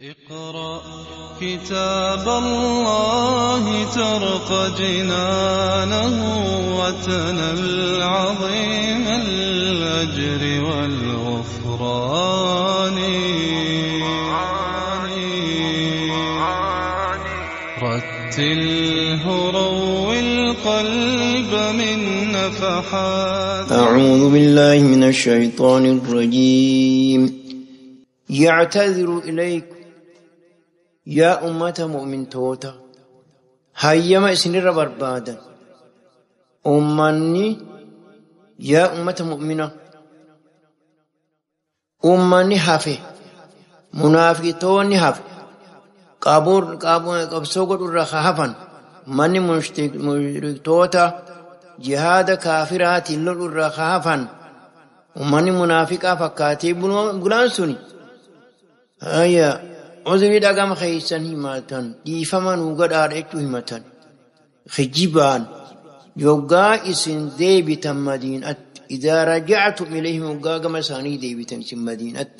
اقرأ كتاب الله ترق جنانه وتنل عظيم الأجر والغفران. رتله روي القلب من نفحات. أعوذ بالله من الشيطان الرجيم. يعتذر إليكم يا أمة مؤمن توتا هيما إسنر بربادا أمني يا أمة مؤمنة أمني حفي منافقتوني حفي قابور قبسو قد الرخافا من مشركتوتا جهاد كافرات الرخافا ومن منافقا فكاتي بلانسوني هيا عذري دغم خيسن همتن ديفما نوغدار اچو همتن خجبان يوغا اسن ديبتن مدينة اذا رجعتم اليهم يوغا غمساني ديبتن مدينة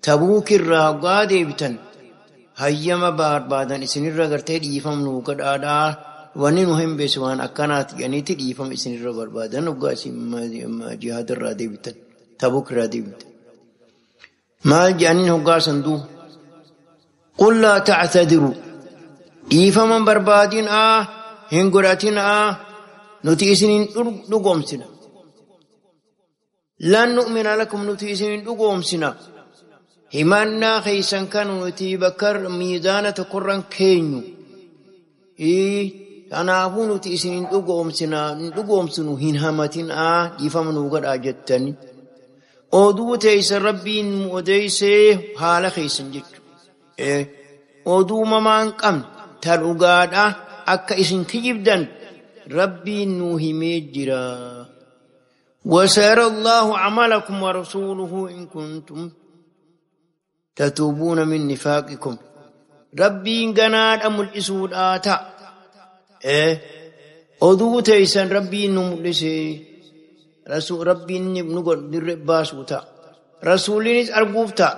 تبوك الراغا ديبتن هيما بار بادن اسن الرغرتي ديفم نوغدار وني نهم بسوان اكنات ينيتي ديفم اسن الرغر بادن يوغا اسن جهاد الرا ديبتن تبوك را ديبتن ما جانين هوغا سندو قل لا تعتذروا إيفا بربادين هنغراتين نتي إسنين دغومسنا لن نؤمن لكم نتي إسنين دغومسنا همانا خيسان كانوا نتي بكر ميزانة قران كينيو أنا نتي إسنين دغومسنا دغومسنو هن همتين إيفا من وغد أجتني oduu teeysan rabbiin odeysee haala keeysan jechu oduu mamaan qabne ta dhugaadha akka isin kijibdan rabbiin nuu himee jira. وسيرى الله عملكم ورسوله إن كنتم تتوبون من نفاقكم ربين قناد أم الإسود آتا oduu teeysan rabbiin nu mul'isee رسول ربي نقول درباس وتا رسولين أرجوفتا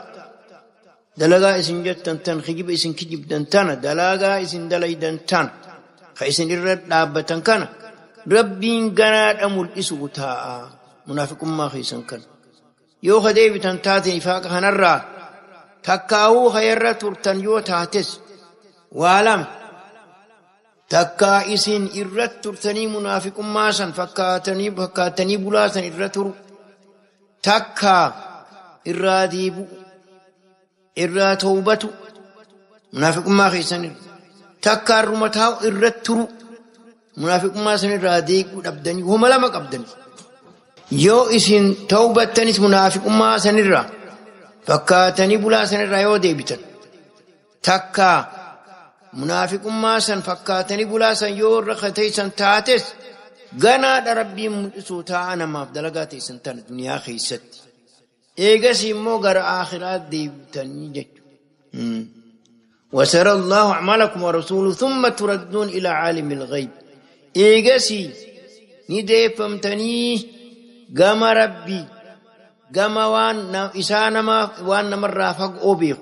دلقا إسن جتن تن خجب إسن كجب دنتنا دلقا إسن دلي دنتن خيسن الرد لابتن كان ربي قناد أمر إسوتا منافق ما خيسن كان يو خدي بتن تاتي فاق هنرا تكاو خير ترتن يو تاتس وعلم تكا إسن إرت ترتني منافق ماسن فكاتني بلاسن إرتر تكا إراديب إراتوبة منافق ما خيسن تكا رمتاو إرتر منافق ماسن إراديك أبدني هم لما أبدني يو إسن توبة تنس منافق ماسن إرا فكاتني بلاسن إرا يو ديبتن تكا منافق ماسن فكاتني بلاسن يور رختيسن تاتس غنا ربي سوتا انا ما دلغاتيسن تن دنيا خيست ايغسي مو غر اخرات ديبتني جچ وسر الله اعمالكم ورسوله ثم تردون الى عالم الغيب ايغسي نديفمتني غما ربي غما وان اسانا ما وان مرافق او بيخ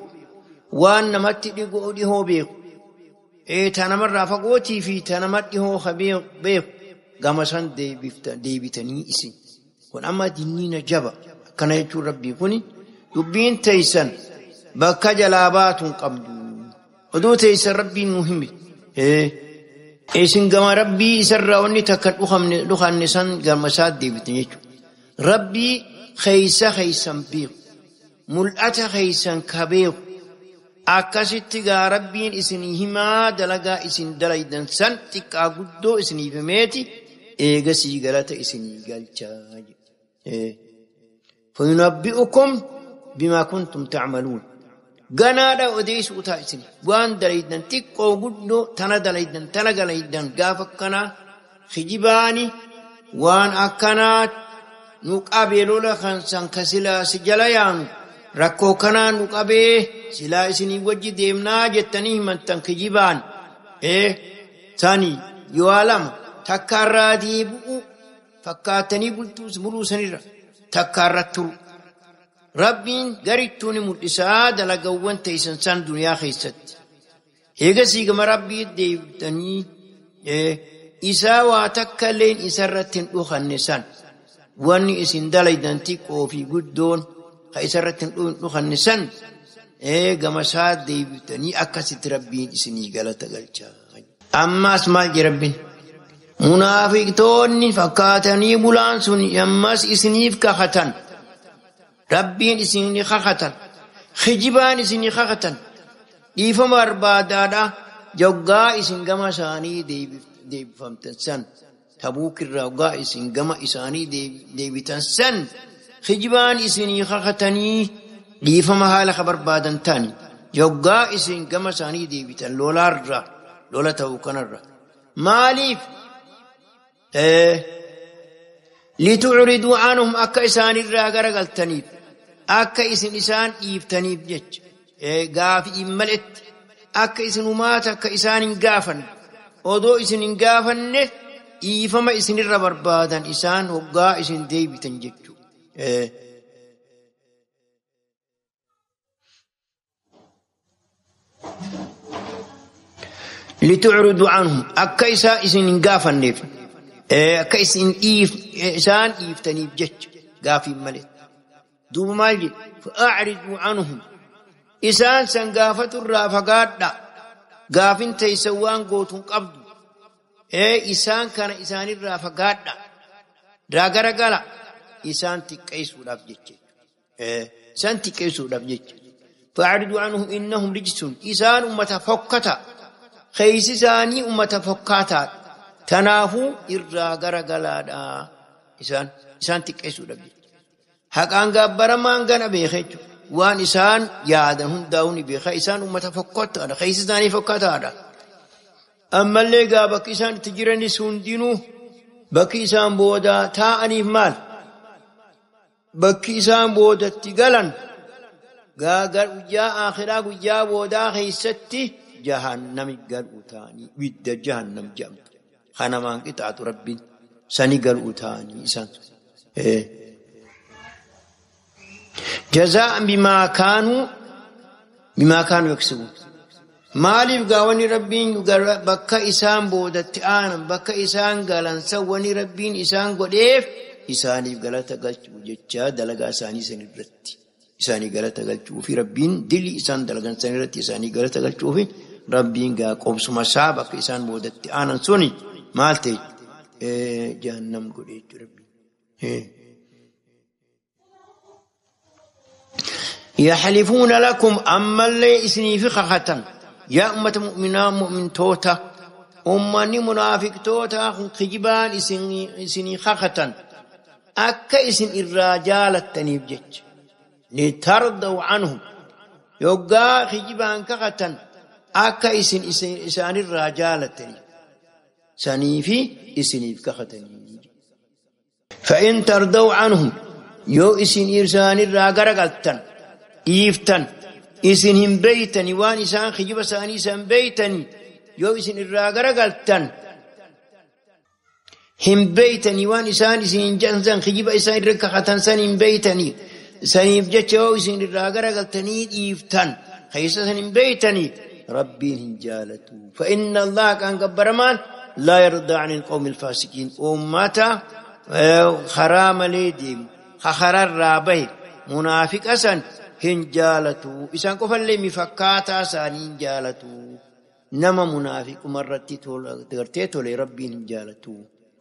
وان نمت ديغو ديهو بيخ تنمر فقوتي في تنمر هو خبير بيخ قامسان ديبتني إسن كون أما دينينا جبا كان يجو ربي كوني دبين تيسن بكا جلابات قبضو ودو تيسن ربي مهم إسن قام ربي إسر تكر لخم نسان قامسات ديبتني ربي خيسا خيسا بيخ ملأت خيسا كبيخ akkasitti gaa rabbiin isinii himaa dalagaa isin dalaydan san xiqqaa guddoo isiniif himeeti eegasii galata isinii galchaa jedhe. Fayunabbi'ukum bimaa kuntum ta'maluun. Ganaadha odeessuu ta'a isin waan dalaydan xiqqoo guddoo tana dalaydan tana galaydan gaafa akkanaa kijibaani waan akkanaa nu qabee lola kan san kasilaa si jala yaanu rakkoo kanaa nu qabee silaa isinii wajji deemnaa jettanii himattan kijibaan tani yoo lama takkaarraa deebi'u fakkaatanii buluu sanirra takkaarra turu Rabbiin garittuu ni mul'isaa dalagawwan teessan san duniyaa keessatti. Eegasii gama Rabbii deebitanii isaa waa takka illeen isarratti hin dhukanne san wanni isin dalaydan xiqqoo fi guddoon ka isarratti hin dhukanne san gama isaa deebitanii akkasitti Rabbiin isinii galata galcha. Ammas maal jedhe Rabbiin? Munaafiqtoonni fakkaatanii bulaan sun ammas isiniif kakatan. Rabbiin isinii kakatan. Kijibaan isinii kakatan. Dhiifama barbaadaadha. Yoggaa isin gama isaanii deebifamtan san. Tabuuk irraa yoggaa isin gama isaanii deebitan san. Kijibaan isinii kakatanii dhiifama haala ka barbaadan ta'ani. Yoggaa isin gama isaanii deebitan lolaarra lola ta'uu kanarra. Maaliif? Litu'riduu anhum akka isaanirraa garagaltaniif akka isin isaan dhiiftaniif jecha gaafii maletti akka isin umaata akka isaan hin gaafanne odoo isin hin gaafanne dhiifama isinirra barbaadan isaan hoggaa isin deebitan jechuudha. Litu'riduu anhum akka isin hin gaafanneef akka isin isaan dhiiftaniif jecha gaafii malee. Duuba maal jedhe? Fa'aariduu anhum isaan san gaafaturraa fagaadha. Gaafin teessan waan gootuun qabdu. Isaan kana isaanirraa fagaadha. Irraa garagala. Isaan xiqqeessuudhaaf jecha. Isaan xiqqeessuudhaaf jecha. Fa'aariduu anhum innahum rijsun. Isaan ummata fokkata. Keessi isaanii ummata fokkaataadha. Tanaafuu irraa garagalaadha. Isaan xiqqeessuudhaaf jecha. Haqaan gaabbaramaan gana beeka jechuudha. Waan isaan yaadan hundaa'uu ni beeka. Isaan uummata fokkotaadha. Keessi isaanii fokkataadha. Ammallee gaa bakki isaan itti jiranis hundinuu bakki isaan booda taa'aniif maal? Bakki isaan boodatti galan guyyaa akhiraa guyyaa boodaa keessatti jahannami gal'u ta'anii ibidda jahannam jedhamtu. Kanamaan qixaatu Rabbiin sani gal'u ta'anii isaan. Jazaa'an bimaa kaanuu yaksibuun. Maaliif gaa wanni Rabbiin bakka isaan boodatti aanan bakka isaan galan san wanni Rabbiin isaan godheef isaaniif galata galchuu jecha dalagaa isaanii san irratti. Isaanii galata galchuu fi Rabbiin dilii isaan dalagan san irratti isaanii galata galchuu fi Rabbiin gaa qobsuma isaa bakka isaan boodatti aanan suni maal ta'e jahannam godhe jechuudha Rabbiin. يحلفون لكم أما اللي إسني في خختن يا أمة مؤمنا مؤمن توتا أمني منافق توتا خجبان إسني خختن أكا إسن الرجال التنيب جج لترضوا عنهم يوقا خجبان كختن أكا إسن إسان الرجال التنيب سنيفي إسني كختن فإن ترضوا عنهم يو إسن إرسان الرجال إيفتن إسن هم بيتني وان إسان خجب ساني إسان بيتني يو إسن الراغرقلتن هم بيتني وان إسان إسن جنزن خجب إسان ركختن سن هم بيتني سنيف جتشو إسن الراغرقلتني إيفتن خيسا سن بيتني ربي هنجالتو فإن الله كان قبرمان لا يرضى عن القوم الفاسقين أمتا خرام ليديم خخرر رابي منافق أسن hin jaalatu isaan qofallee mifakkaataa isaanii hin jaalatu nama munaafiquma irratti gartee tole Rabbiin hin jaalatu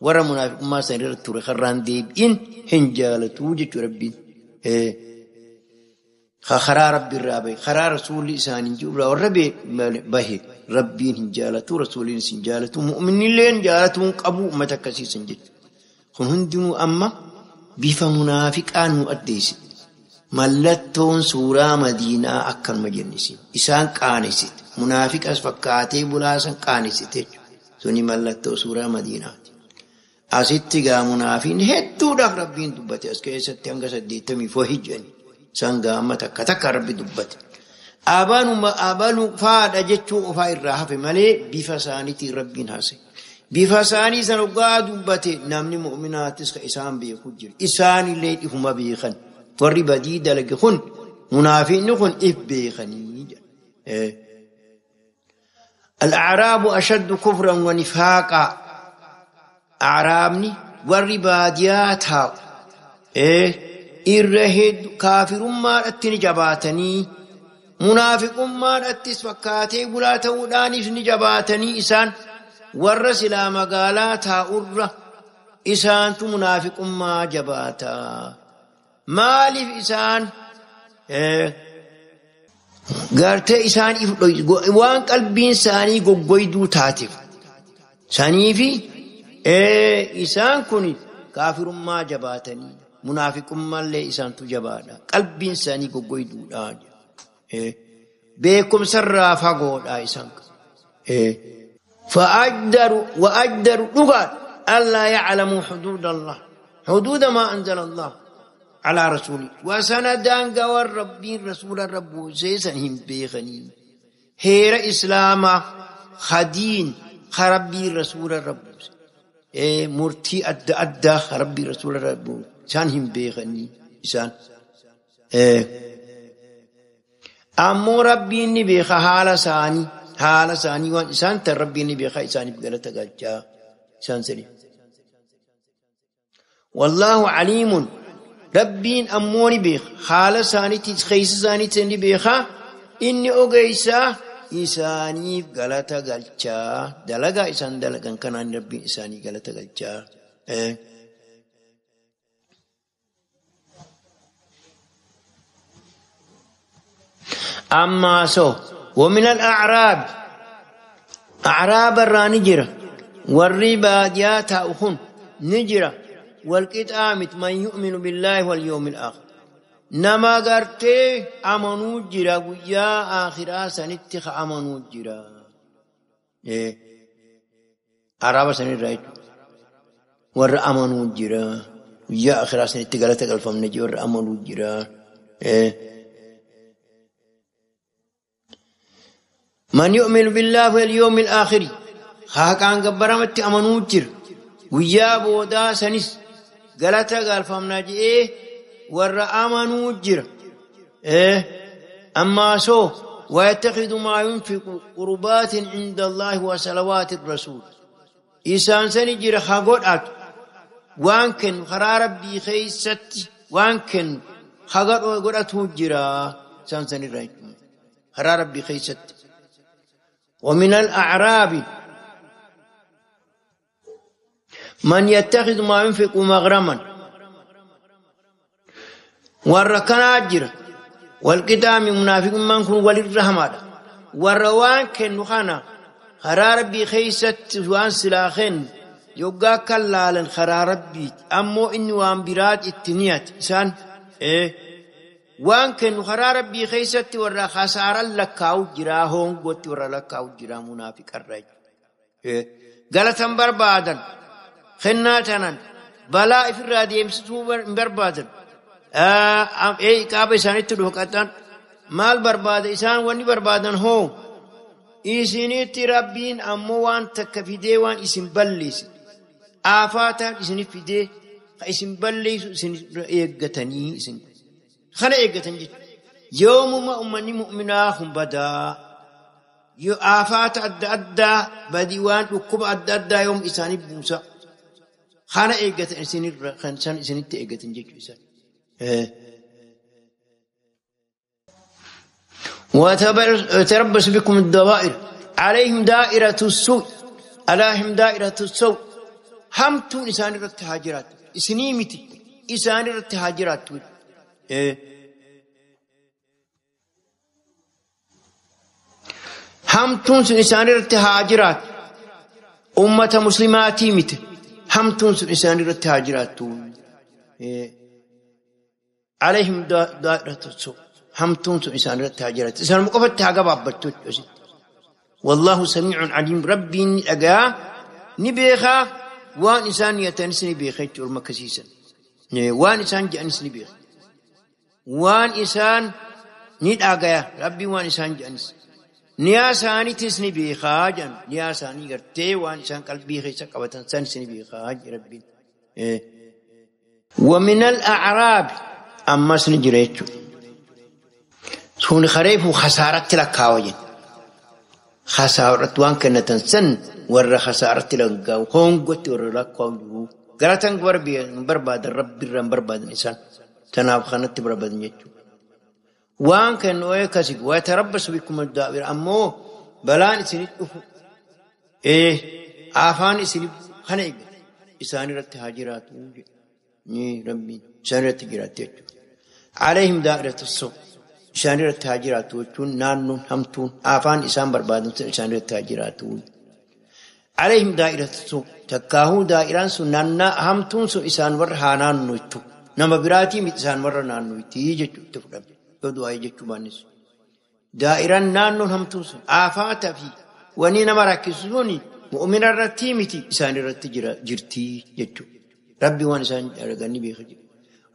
warra munaafiqummaa isaanii irratti ture karraan deebi'in hin jaalatu jechuudha Rabbiin. Karaa Rabbi irraa bahe karaa rasuulli isaanii jiru irraa warra bahe Rabbiin hin jaalatu rasuuliin hin jaalatu mu'minillee hin jaalatu hin qabu uummata akkasiisan jechuudha. Kun hundinuu amma bifa munaafiqaan nu addeessite. Mallattoon suuraa Madiinaa akkanuma jennisiin isaan qaanesite munaafiqas fakkaatee bulaasan qaanesite jechuudha. Suni mallattoo suuraa Madiinaati. Asitti gaa munaafiin hedduudhaaf Rabbiin dubbate as keessatti hanga 84 hijjani. Isaan gaa amma takka takka Rabbi dubbate. Abaluu faadha jechuu qofaa irraa hafe malee bifa isaaniitiin Rabbiin haase. Bifa isaanii sana dhugaa dubbate namni mu'minaatis ka isaan beeku jira. Isaanillee dhihuma beekan. Warri badii dalage kun munaafiqni kun if beekanii. Al-A'raabu ashaddu kufran wa nifaaqa. A'raabni warri baadiyaa taa'u irra hedduu kaafirummaadhaatti ni jabaatanii munaafiqummaadhattis fakkaatee bulaa ta'uudhaanis ni jabaatanii isaan warra silaa magaalaa taa'urra isaantu munaafiqummaa jabaata. Maaliif isaan gartee isaan waan qalbiin isaanii goggoyduu taateef saniifi isaan kun kaafirummaa jabaatanii munaafiqummaallee isaantu jabaadha. Qalbiin isaanii goggoyduudha. Beekumsarraa fagoodha isaan. Fa'ajdaru wa'ajdaru dhugaadha. Allaa ya'lamuu xuduuda Allah. Xuduuda maa anzala Allah alaa rasuuli. Wasana daangaa waan rabbiin rasuula rabbuusee san hin beekanii. Heera islaamaa hadiin rabbiin rasuula rabbuuse. Murtii adda addaa rabbii rasuula rabbuuse. Isaan hin beekanii isaan. Ammoo rabbiin ni beeka haala isaanii waan isaan ta'an rabbiin ni beeka isaaniif galata galchaa isaan saniif. Wallaahu aliimun rabbiin ammoo ni beeka haala isaaniitis keessa isaaniitis ni beeka inni ogeessaa isaaniif galata galchaa dalagaa isaan dalagan kanaan rabbiin isaanii galata galchaa. أما سو ومن الأعراب أعراب الرانجرة والربا دياتا أخن نجرة والقطامت من يؤمن بالله واليوم الآخر نما قرتي أمنوا جرا ويا آخرا سنتخ أمنوا جرا أعراب سنتخ ور أمنوا جرا ويا آخرا سنتخ غلطة الفم نجي ور أمنوا جرا من يؤمن بالله واليوم الآخر خاكان قبرمت أمنوا جر ويا بودا سنس غلطة قال فمنا جي ور أمنوا جر أما سو ويتخذ ما ينفق قربات عند الله وصلوات الرسول إنسان سنجر خاقود أت وانكن خرا ربي خيست وانكن خاقود أتو جرا إنسان سنجر خرا ربي خيست. ومن الأعراب من يتخذ ما ينفق مغرما والركن أجر والقدام منافق من كن وللرحمة والروان كنخانا خرا ربي خيست وان سلاخين يوغا كلالا خرا ربي أمو إني وان براد التنيات إسان وان كن خرا ربي خيست ورا خسارة لكاو جرا هونغوت ورا لكاو جرا منافق الرجل غلطا بربادا خناتنا بلاء في الراديم ستو بربادا كابا إسان اتلو مال برباد إسان واني بربادا هو إسانيتي ربين أمو وان تكفيدي وان إسن بلس آفاتا إسن فيدي إسن بلس إسن إيقتني إسن خنا إيقتن جد يوم ما أمني مؤمنا هم بدا يو آفات أدى أدى بديوان وكب أدى أدى يوم إساني بوسا خنا إيقتن إسن خنسان إسن تيقتن جد إسان وتربص بكم الدوائر عليهم دائرة السوء عليهم دائرة السوء همتون إسان التهاجرات إسنيمتي إسان التهاجرات همتون إسان التهاجرات أمة مسلماتي مت همتون إسان التهاجرات عليهم دائرة السوء همتون إنسان التاجرات إنسان مقفت تاجب والله سميع عليم ربي أجا نبيخا وان إنسان يتنس نبيخا تورم كسيسا وان إنسان جأنس نبيخ وان إنسان نيد أجا ربي وان إنسان جأنس نياساني تس نبيخا جن نياساني قرتي وان إنسان قلبي خيسا قبتن سنس نبيخا ربي. ومن الأعراب Ammas ni jira jechuudha. Sun kareefu khasaaratti lakkaawa jenna. Khasaaratti waan kennatan san warra khasaaratti lakkaawu hongotti warra lakkaawu jiru. Galatan barbaadan rabbi irraa barbaadan isaan. Tanaaf kanatti barbaadan jechuudha. Waan kennu akkasii wayatarabbasu bikum ad-daa'ira ammoo balaan isinitti dhufu afaan isinii kana eeggatu isaan irratti haa jiraatu jedhu. Ni rabbiin isaan irratti jiraatti jechuudha. Alayhim daa'iratu suu isaan irratti haa jiraatu jechuun naannoon hamtuun afaan isaan barbaadan sun isaan irratti haa jiraatu. Alayhim daa'iratu suu takkaahuu daa'iraan sun naannaa hamtuun sun isaan warra haa naannoitu nama biraatii miti isaan warra naannoitti jechuudha itti fudhame. Yoo du'aa jechuu baannis. Daa'iraan naannoon hamtuun sun aafaata fi wanni nama rakkisu suni mu'mina irratti miti isaan irratti jirti jechuudha. Rabbi waan isaan arganii beeka jedhu.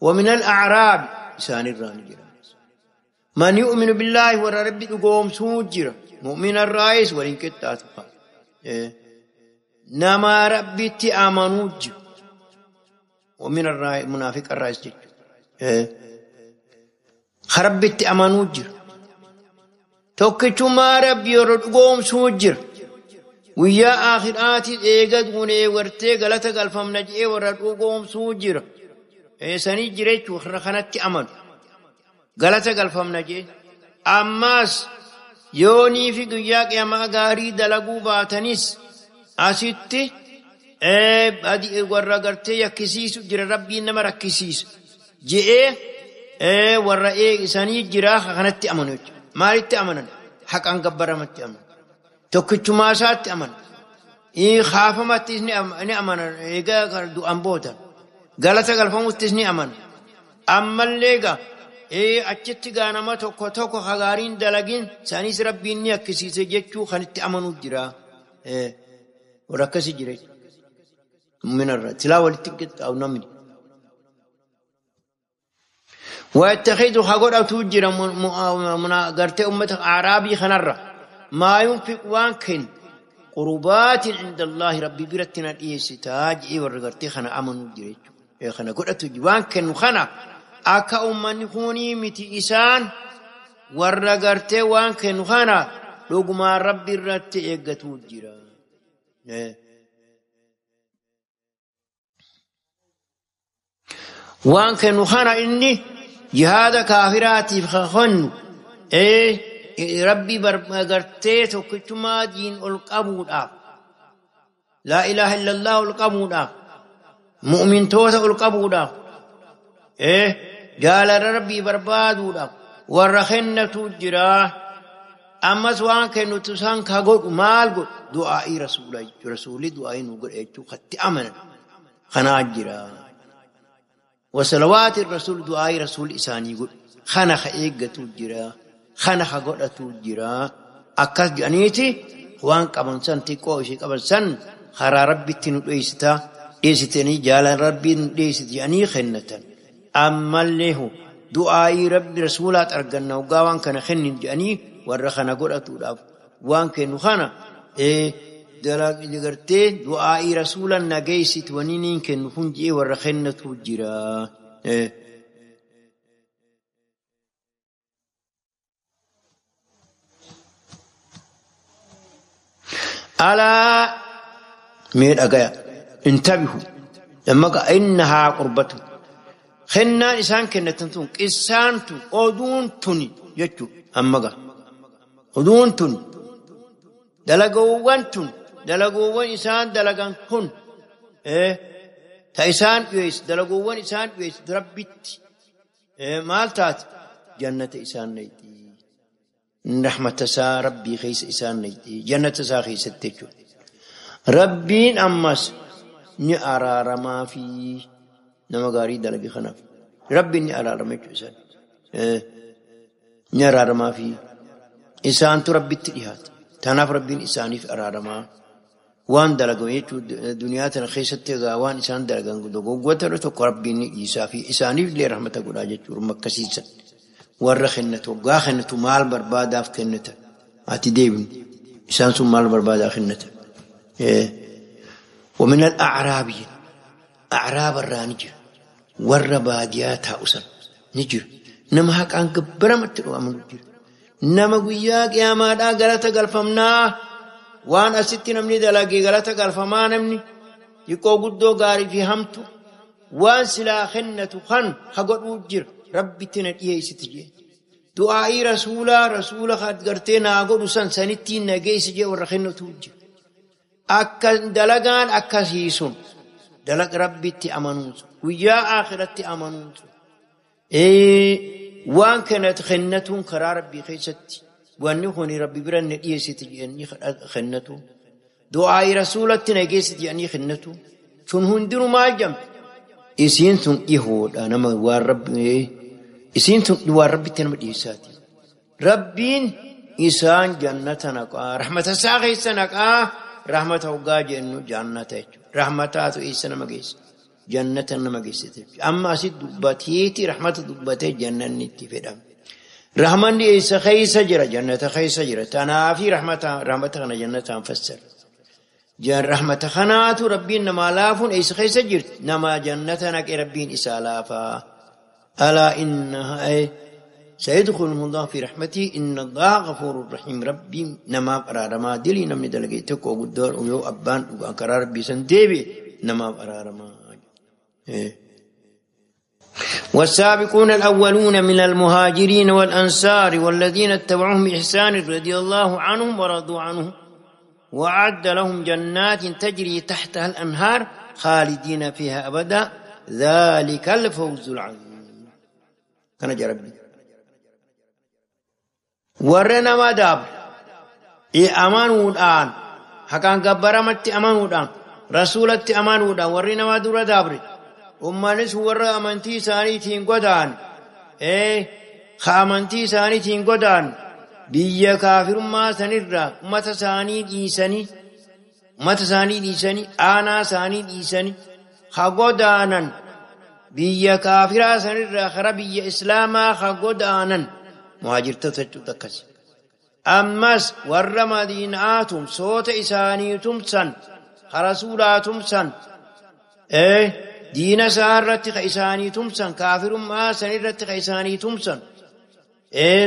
ومن الأعراب إسان الران جرا. من يؤمن بالله ورا ربي dhugoomsuu jira. مؤمن الرئيس ولين كتاتفا. نما ربي آمنوا جرا. ومن الرئيس منافق الرئيس جرا. خربت أمانو جرا. Tokkichummaa Rabbii warra dhugoomsuu jira. Guyyaa aakhiraatti eega duunee wartee galata galfamna jedhee warra dhugoomsuu jira. Sanii jira jechuun warra kanatti amanu. Galata galfamna jedhee. Ammas yoonii fi guyyaa qiyaamaa gaarii dalaguu baatanis asitti warra gartee yakkisiisu jira Rabbiin nama rakkisiisa jedhee warra sanii jira kanatti amanu jechuudha. Maalitti amanan? Haqaan gabbaramatti amanan. Tokkichumaa isaatti amanan. Kaafamattis ni amanan. Egaa du'an booda. Galata galfamuttis ni amanan. Ammallee egaa achitti gaa nama tokko tokko hagaariin dalagin sanis Rabbiin ni akkisiise jechuu kan itti amanuuf jira. Warra akkasii jira. Mu'minarra. Silaa walitti qixxaawu namni. ويتخذ خغور توجر غرتي أمة أعرابي خنرة ما ينفق وانكن قربات عند الله ربي برتنا الإيستاج إي ورغرتي خنا أمن جريج خنا قرأت وانكن خنا أكا أمني خوني متي إسان ورغرتي وانكن خنا لوغما ربي رتي إيغتو جرا. وانكن خنا إني جهاد كافراتي خخن ربي برغرتي توكتما دين القبول لا إله إلا الله القبول مؤمن توسا القبول قال ربي بربادو ورخنة تجرا أما سوان كانوا تسان كغور مال دعائي رسولي رسولي دعائي نقول خت أمنا خناجرا وصلوات الرسول دعاء رسول إساني يقول خنا خيقة تجرا خنا خقرة تجرا أكاس جانيتي وان كمان سن تكو شيء كمان سن خرا ربي تنو إيستني جال ربي إيست جاني خنة أما اللي هو دعاء ربي رسولات أرجعنا وقوان كان خن جاني ورخنا قرة تجرا وان كانوا خنا دلقرتي دعاء رسول النجيست ونين كن فنجي ورخنة تجرا. ألا مير أجا انتبهوا لما قال إنها قربته خنا إنسان كنا تنتون إنسان تو أدون توني يجوا أما قال أدون توني دلقوان تون دلقوان إنسان دلقان كن تا إنسان يس دلقوان إنسان يس ربيت مالتات جنة إنسان نيتي رحمة سا ربي خيس إنسان نيتي جنة سا خيس التجو ربين أمس ني أرار ما في نما غاري دلقي خناف ربي ني أرار ما إنسان ني أرار ما في إنسان تو ربي تريهات تناف ربين إنساني في أرار ما وان دلقوا يجوا دنياتنا خيست وان إنسان دلقوا دقوا قوتر تو ربين إيسا في إنساني في رحمة الله جت ورمكسيسا ورخنته قاخنته مال بربادة في كنته أتديبن إنسان ثم مال بربادة خنته. ومن الأعرابي أعراب الرانجة والرباديات هؤسا Ni jira. Nama haqaan gabbaramatti amanu jira. Nama guyyaa qiyaamaadhaa galata galfamnaa waan asitti namni dalagee galata galfamaa namni xiqqoo guddoo gaarii fi hamtu waan silaa kennatu kan hagodhuu jira. Rabbitti na dhiyeessiti jee. Du'aa'ii rasuulaa rasuula gartee naa godhu san sanittiin na geessi jee warra kennatu jira. Akka dalagaan akkasii sun dalaga Rabbitti amanuun sun guyyaa akhiratti amanuun sun waan kennatuun karaa Rabbii keessatti wanni kun Rabbi bira na dhiyeessiti jedhanii kennatu. Du'aa'ii rasuulatti na geessiti jedhanii kennatu. Sun hundinuu maal jedhamti? Isiin sun dhihoodha nama waan Rabbi isiin sun waan Rabbitti nama dhiyeessaati. Rabbiin isaan jannata naqaa rahmata isaa keessa naqaa rahmata hoggaa jennu jannata jechuudha. Rahmataatu eessa nama geessa? Jannata nama geessite. Amma asitti dubbateeti rahmata dubbatee jannanni itti fedhama. Rahmanni eessa keessa jira? Jannata keessa jira. Tanaafi rahmata kana jannataan fassara. Rahmata kanaatu Rabbiin namaa laafuun eessa keessa jirti? Nama jannata naqee Rabbiin isaa laafaa. Alaa innahaa سيدخلهم الله في رحمته إن الله غفور رحيم. ربي نما أرارما دلي نمني دلقيتك وقدر ويو أبان وأنكر ربي سنديبي نما أرارما. والسابقون الأولون من المهاجرين والأنصار والذين اتبعوهم بإحسان رضي الله عنهم ورضوا عنه وأعد لهم جنات تجري تحتها الأنهار خالدين فيها أبدا ذلك الفوز العظيم. كان ربي warra nama dabre amanuudhaan haqaan gabbaramatti amanuudhaan rasuulatti amanuudhaan warri nama dura dabre ummanis warra amantii isaaniitiin godaan amantii isaaniitiin godaan biyya kaafirummaa sanirraa ummata isaanii dhiisanii aanaa isaanii dhiisanii ha godaanan biyya kaafiraa sanirraa kara biyya islaamaa ha godaanan muhaajirtoota jechuudha akkasi. Ammas warra Madiinaa tumsoota isaanii tumsan rasuulaa tumsan diina isaa irratti ka isaanii tumsan kaafirummaa san irratti ka isaanii tumsan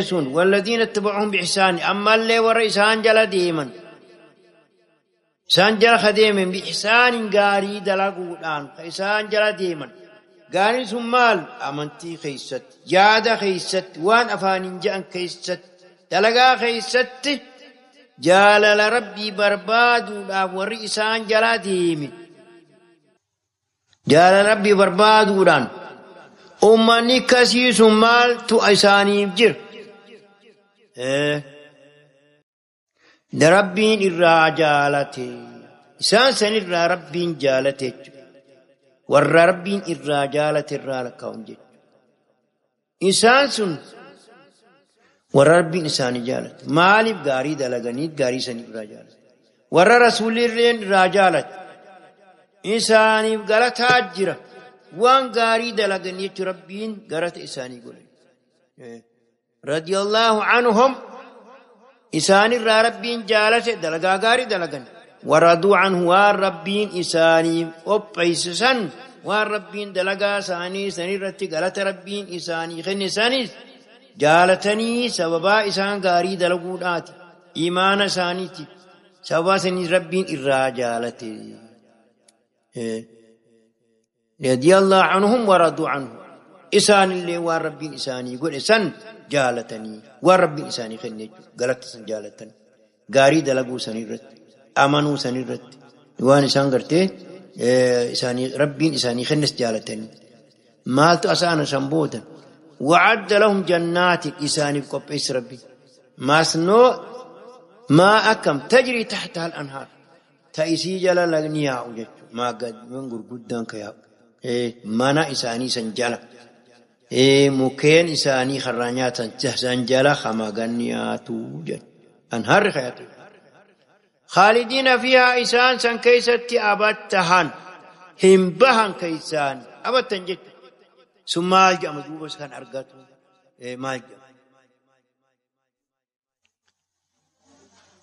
sun walladiina ittaba'uhum bi'ihsaani ammallee warra isaan jala deeman isaan jala ka deeman bi'ihsaanin gaarii dalaguudhaan ka isaan jala deeman. Gaariin sun maal? Amantii keessatti, yaada keessatti, waan afaaniin je'an keessatti, dalagaa keessatti jaalala Rabbii barbaaduudhaaf warri isaan jala deeme. Jaalala Rabbii barbaaduudhaan uummanni akkasii sun maaltu isaaniif jira? Rabbiin irraa jaalate. Isaan sanirraa Rabbiin jaalate jechuudha. Warra Rabbiin irraa jaalate irraa lakkaa'uun jechuudha. Isaan sun warra Rabbiin isaanii jaalate. Maaliif gaarii dalaganii gaarii isaanii irraa jaalate? Warra rasuulilleen irraa jaalate. Isaaniif galataa jira. Waan gaarii dalaganii jechuun Rabbiin galata isaanii godhe. Radiyallahu anhum isaanirraa Rabbiin jaalate dalagaa gaarii dalagan. Waraduu anhu waan Rabbiin isaanii qopheessisan waan Rabbiin dalagaa isaanii sanirratti galata Rabbiin isaanii kenne sanis jaalatanii sababaa isaan gaarii dalaguudhaati. Imaana isaaniiti. Sababaa sanii Rabbiin irraa jaalate. Radiyallahu anhum waraduu anhu. Isaanillee waan Rabbiin isaanii godhe san jaalatanii waan Rabbiin isaanii kenne galata san jaalatan gaarii dalaguu sanirratti. Amanuu sanirratti waan isaan gartee isaanii Rabbiin isaanii kennes jaalatanii maaltu asaana san boodan wa'adda lahum jannaati isaaniif qopheesse Rabbi masnoo maa akkam tajrii tahtaha al-anhaar ta isii jala lagni yaa'u jechuudha maa gadman gurguddaan ka yaa'u mana isaanii san jala mukkeen isaanii karraa nyaatan san jala hamaganni yaatu jedhu anhaarri ka yaatu. خالدين فيها إسان سن كيستي أبتهن همبهن كيسان أبتهن جد ثم مالجأ مدوبس كان أرقاته مالجأ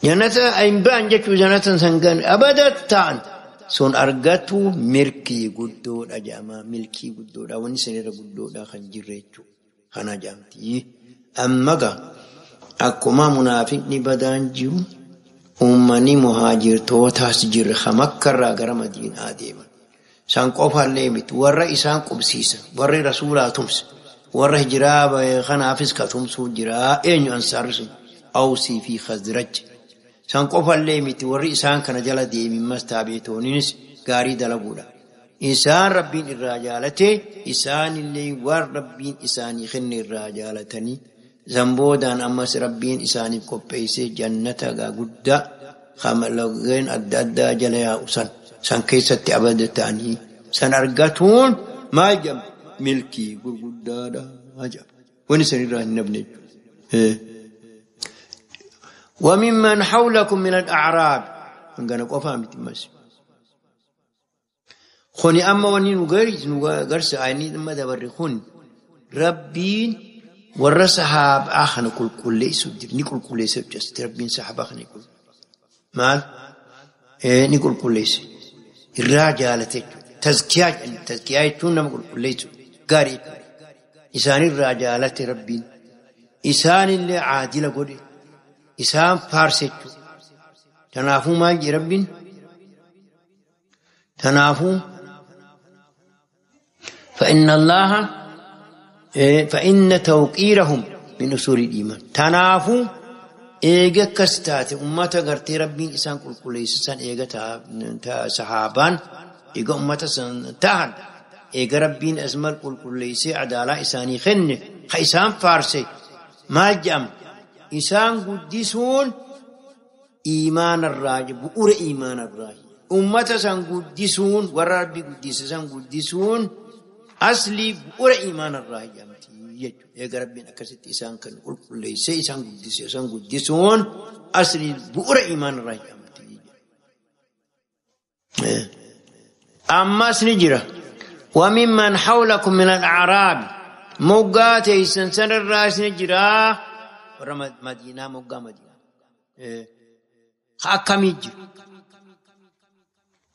جنة همبهن جد جنة سنكن أبدتهن سن أرقاته مركي قدود أجاما ملكي قدود ونسنير قدود خنجريتو Kana jaamti. Amma gaa akkuma munaafiqni badaan jiru uummanni muhaajirtootaas jirra Makkarraa gara Madiinaa deeman. San qofallee miti warra isaan qubsiisa warri rasuulaa tumsa warra hijiraa kanaafis ka tumsuu jira eenyu ansaarri sun Awsii fi Khazraj. San qofallee miti warri isaan kana jala deemin mastaabeetooninis gaarii dalaguudha. Isaan rabbiin irraa jaalate isaanillee waan rabbiin isaanii kenne irraa jaalatanii zamboodaan ammas rabbiin isaaniif qopheessee jannata guddaa lageen adda addaa jala yaa'u san keessatti abada ta'anii san argatuun maal jedhama milkii gurguddaadha jedhama. Wanni san irraa hin dhabne jechuudha. وممن حولكم من الأعراب hangana qofaa miti mas. Kuni amma wanni nu garsi ayni amma dabarre kun rabbiin warra sahaabaa kana qulqulleessu jira ni qulqulleessa jechuudha rabbiin sahaabaa kana maal ni qulqulleesse irraa jaalate jechuudha tazkiyaa jechuun nama qulqulleessu gaarii isaan irraa jaalate rabbiin isaanillee caadila godhe isaan faarse jechuudha. Kanaafuu maal jedhe rabbiin? Kanaafuu فإن الله فإن توقيرهم من أصول الإيمان. تنافو إيجا كستات أمة غرتي ربين إسان كل كل إسان إيجا تا صحابان إيجا أمة تاهن إيجا ربين أزمل كل كل إسان عدالة إساني خن خيسان فارسي ما جم إسان قدسون إيمان الراجب بؤر إيمان الراجب أمة سان قدسون وربي قدس سان قدسون أصلي بؤر إيمان الراجب يا ربي أكست إسان كان كل ليس إسان قدس إسان قدسون أصلي بؤر إيمان الراجب أما سنجرة وممن حولكم من الأعراب موقات إسان سن الراس نجرة مدينة موقع مدينة أكمل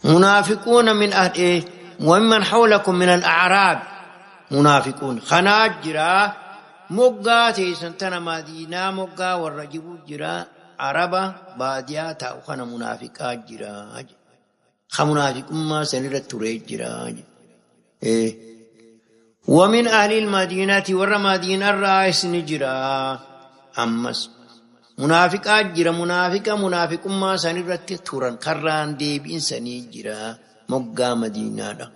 منافقون من أهل إيه وممن حولكم من الأعراب منافقون خناجرا موقع سنتنا مدينة موقع والرجب جرا عربة بادية تأخنا منافقات جرا خمنافق ما سنرى تريد جرا إيه ومن أهل المدينة ور مدينة الرئيس نجرا أمس منافقات جرا منافقة منافق ما سنرى تورن كران ديب إنساني جرا موقع مدينة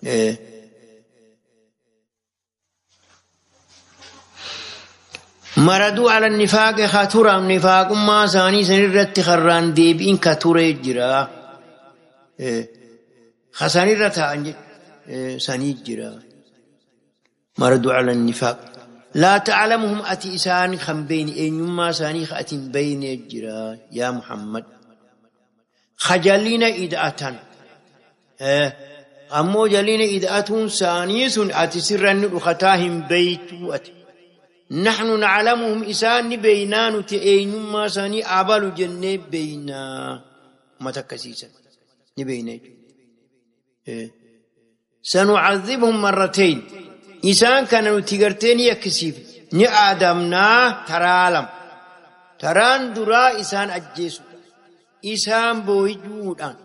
إيه مردوا على النفاق خطورا النفاق ما ساني سنرت خران ديبين كتوري جرا خساني رتا ساني جرا مردوا على النفاق لا تعلمهم أتي إسان خم بين إن ما ساني خأتين بين جرا يا محمد خجلين إدعتان أمو جلين إدعتون ساني سن أتي سرا خطاهم بيتو أتي نحن نعلمهم إسان بينان تأين ما ساني أبل جنة بينا ما تكسيسا نبينا سنعذبهم مرتين إسان كانوا تيغرتين يكسيف نعدمنا ترالم تران درا إسان أجيسو إسان بوجودان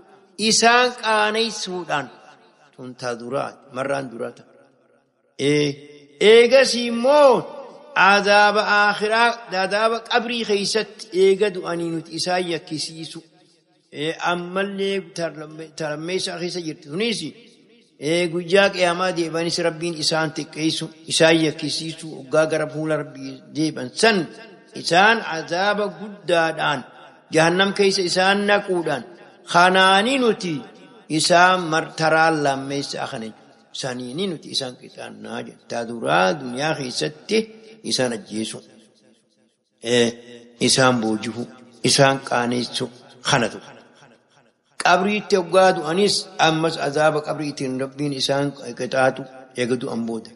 إسان قانيسودان تنتا درا مران درا إيه موت عذاب آخرة عذاب قبري خيست إيجاد أنينوت إسايا كيسيسو أما اللي ترميس خيسة جرتونيسي إيه جاك يا ما ديبانيس ربين إسان تكيسو إسايا كيسيسو وجاك ربه ربي ديبان سن إسان عذاب قدادان جهنم كيس إسان نقودان خنانينوتي إسان مرترى لميس أخنج سانينينوتي إسان كتان ناجي تدورا دنيا خيستي إسان أجيسو إسان بوجهو إسان قانيسو خنتو قبري تقادو أنيس أمس عذاب قبري تن ربين إسان قطعتو يقدو أنبود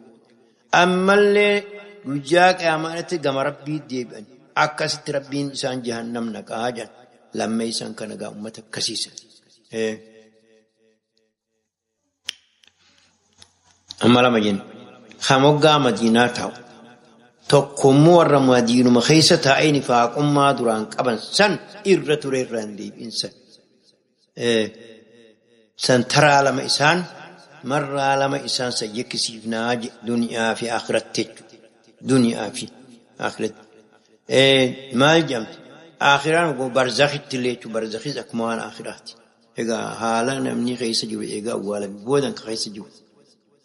أما اللي رجاك أمانة قم ربي ديبان أكست ربين إسان جهنم نقاجا لما إسان كنقا أمتك كسيسا أما لما جن خموغا مدينة تاو Tokkommoo warra Madiinuma keessa taa'ee nifaaqummaa duraan qaban san irra ture irra hin deebi'in san. San taraa lama isaan marraa lama isaan san yakkisiifnaa duniyaa fi akhiratti jechuudha. Duniyaa fi akhiratti. Maal jedhamti? Akhiraan barzakhitti illee jechuudha. Barzakhis akkuma waan akhiraati. Egaa haala namni keessa jiru egaa awwaalame boodan keessa jiru.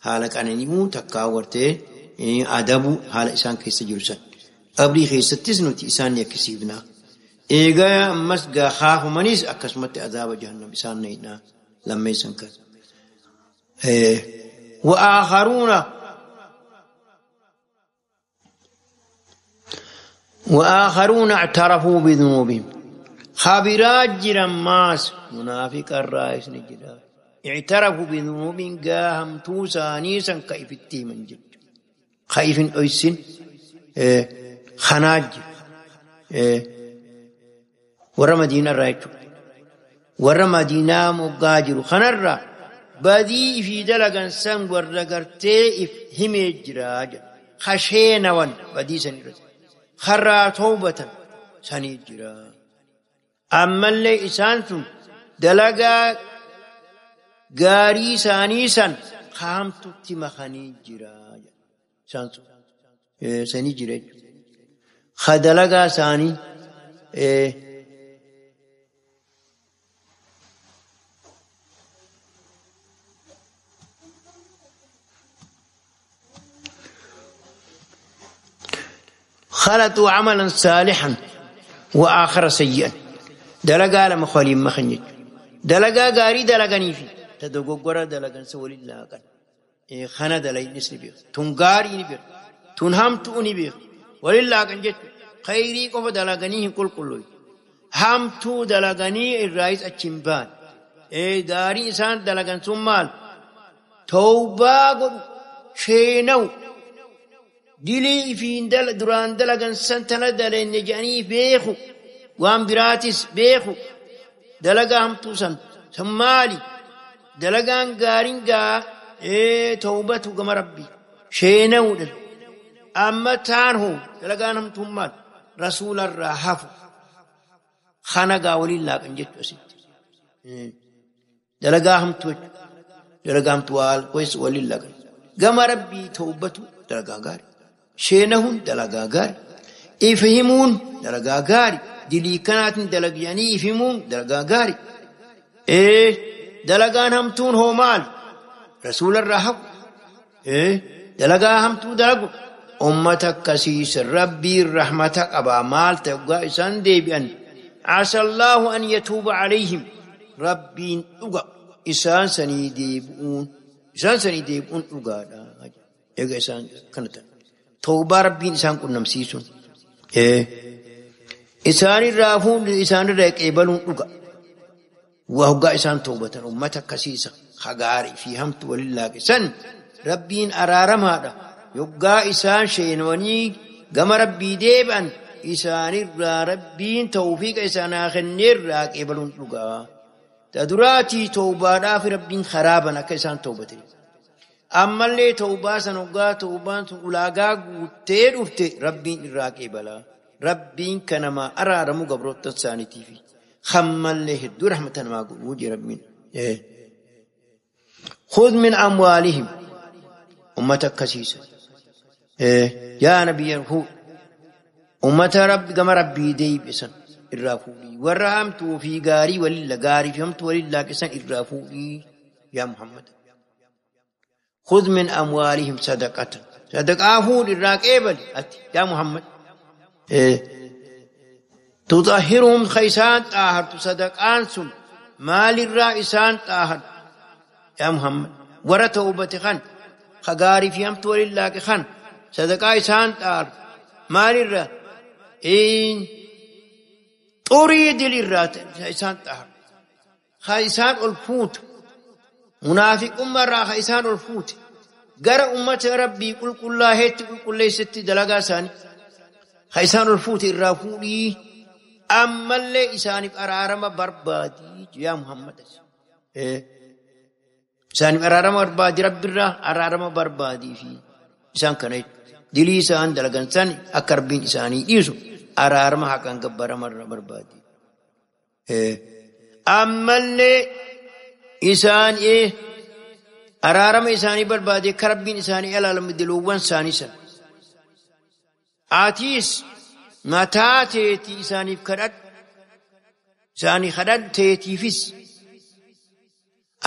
Haala qanani'uu takkaa wartee adabu haala isaan keessa jiru san. Qabrii keessattis nuti isaan yakkisiifnaa. Egaa ammas gaafaamanis akkasumatti adaaba jahannam isaan naynaa lammeessan kan. وآخرون اعترفوا بذنوبهم خبرات جرماس منافق الرئيس نجدا اعترفوا بذنوبهم قاهم توسانيسا كيف التيمن جد خايف أيسن خناج ورا مدينة رايتو ورا مدينة مقاجر خنرة بدي في دلقا سن ورقرتي همجراج خشينا ون بدي سنرد خرا توبة سنجرا. أما اللي إسانتم دلقا غاري سانيسا خامتو تمخاني جرا سانتو سنجرا خدلقا ساني خلطوا عملا صالحا وآخر سيئا دلقا لما خالي مخنج دلقا غاري دلقاني في تدقوغرا دلقان سولي الله كان خنا دلقي نسنبير تنغاري نبير تنهمتو نبير ولله كان جت خيري قف دلقانيه كل كله همتو دلقاني الرئيس أتشمبان داري إنسان دلقان سمال توبة شينو دلي في دل دران دلقن سنتنا دلين نجاني بيخو وام براتس بيخو دلقا هم توسن سمالي دلقان غارين غا توبته كما ربي شينو دل أما تانهو دلقان هم تمال رسول الرحف خنقا ولي الله كنجت أسد دلقا هم توج دلقا هم توال كويس ولي الله كما ربي توبته دلقا غاري شينهم دلقا غاري إفهمون دلقا غاري دلي كانت دلقياني إفهمون دلقا غاري دلقان همتون هو مال رسول الرحب دلقا همتو دلقو أمتك كسيس ربي رحمتك أبا مال تبقى إسان ديبئن عسى الله أن يتوب عليهم ربي أقا إسان سني ديبئون إسان سني ديبئون أقا إيقا إسان كنتن توبة ربي إنسان كن نمسيسون إسان الرافون إسان الرأيك إبلون أقا وهو إسان توبة أمتك كسيسة خغاري في همت ولله سن ربين أرارم هذا يبقى إسان شينوني قم ربي ديبان إسان ربين توفيق إسان آخر نراك إبلون أقا تدراتي توبة في ربين خرابا كإسان توبة أما اللي توبة سنوغا توبة أولاغا قوتي رفت ربين إراك إبلا ربين كنما أرارمو قبروت تساني تيفي خم اللي هدو رحمة ما قول ربين خذ من أموالهم أمتك كسيسة يا نبي هو أمة رب كما ربي دي بسن إرافوني ورحمتو في غاري ولله غاري فهمت ولله كسن إرافوني يا محمد خذ من أموالهم صدقة صدقة فود الراكبل يا محمد تطهرهم خيسان طاهر صدقان سن مال الرئيسان طاهر يا محمد ورا توبة خان خغاري فيهم تولي الله خان صدقة إسان طاهر مال الر إن تريد للرات إسان طاهر خيسان الفوت منافق مرة خيسان الفوت غير أمة ربي قل كل الله قل كل ليست دلقا ساني خيسان الفوت الرافولي أما اللي إساني أرارم بربادي يا محمد إساني أرارم بربادي رب الرا أرارم بربادي في إسان كنيت Dilii isaan dalagan san akka Rabbiin isaanii dhiisu araarama haqaan gabbaramarra barbaadi. Ammallee isaan araarama isaanii barbaade akka Rabbiin isaanii ilaalamu diloowwan isaanii san. Atiis mataa teetii isaaniif kadhadhu. Isaanii kadhadhu teetiifis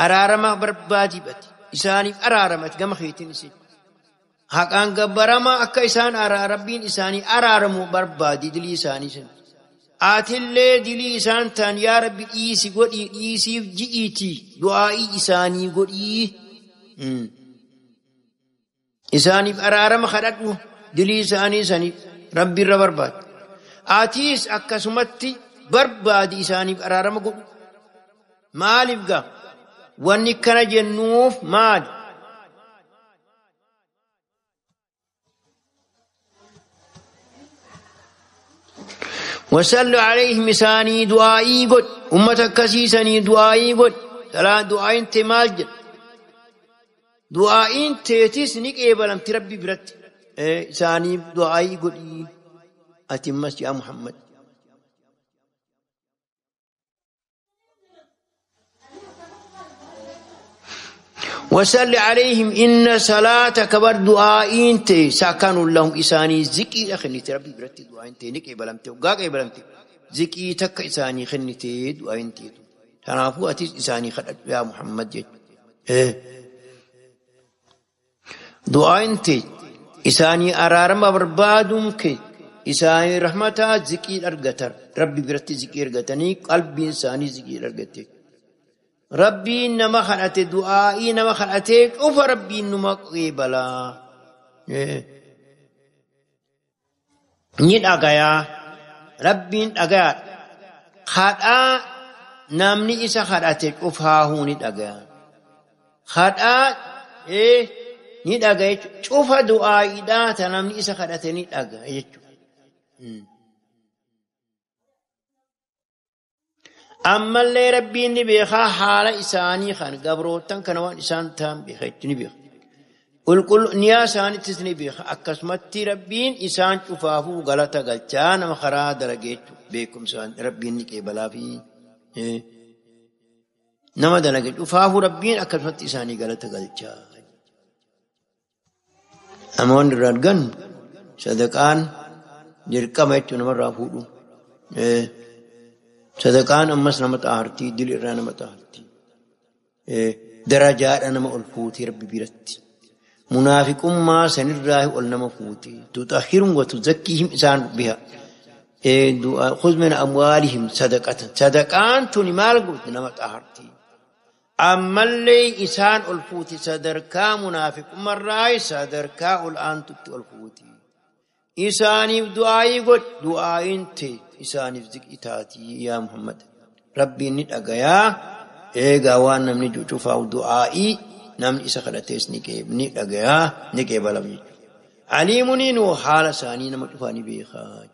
araarama barbaadibati. Isaaniif araaramati gama keetiin isin. Haqaan gabbarama akka isaan Rabbiin isaanii araaramu barbaadi dilii isaanii san. Atillee dilii isaan ta'an yaa Rabbi dhiisi godhii dhiisiif ji'iitii du'aa'ii isaanii godhii. Isaaniif araarama kadhadhu dilii isaanii saniif Rabbi irra barbaadi. Atiis akkasumatti barbaadi isaaniif araarama godhu. Maaliif gaa? Wanni kana jennuuf maali? وصلوا عليهم isaanii du'aa'ii godh. Ummata akkasiisanii du'aa'ii godh. Du'aa'iin tee maal jedha? Du'aa'iin teetis ni qeebalamti Rabbi biratti. Isaaniif du'aa'ii godhii ati ammas yaa Muhammad. وصل عليهم إن صلاتك بر دعائين تي سكن لهم إساني زكي خنيت ربي برتي دعائين تي نك بلمتي وقاق بلمتي زكي تك إساني خنيتي دعائين تي تنافو أتيس إساني خد يا محمد. دعائين تي إساني أرارم بربادم كي إساني رحمتا زكي أرغتر ربي برتي زكي أرغتني قلبي إنساني زكي أرغتي ربي نما خلقت دعائي نما خلقت أوف ربي نما قبلا نيد أغايا ربي أغايا خطأ نامني إسا خلقت أوف هاهو نيد أغايا خطأ نيد أغايا أوف دعائي دا تنامني إسا خلقت نيد أغايا. Ammallee Rabbiin ni beekaa haala isaanii kan gabrootan kana waan isaan ta'an beeka jechuun ni beeka. Qulqullu niyaa isaaniittis ni beeka. Akkasumatti Rabbiin isaan cufaafuu galata galchaa nama karaa dalagee jechuudha. Beekumsaan Rabbiin ni qeebalaa fi nama dalage cufaafuu Rabbiin akkasumatti isaanii galata galchaa. Namoonni irraa argan sadaqaan dirqama jechuun namarraa fuudhu. Sadaqaan ammas nama xahartii, dil irraa nama xahartii. Darajaadha nama ol fuutee Rabbi biratti. Munaafiqummaa sanirraa ol nama fuutee. Tutahhiruhum wa tuzakkihim isaan biha. Khudh min amwaalihim sadaqatan. Sadaqaan tuni maal gooti nama xahartii. Ammallee isaan ol fuute sadarkaa munaafiqummarraa sadarkaa ol aantutti ol fuute. Isaaniif du'aa'ii godh du'aa'iin tee isaaniif zikri taatii yaa Muhammad. Rabbiin ni dhagayaa eegaa waan namni cufaa'u du'aa'ii namni isa kadhatees ni dhagayaa ni qeebalama jechuudha. Aliimuniin haala isaanii nama cufaa ni beekaa.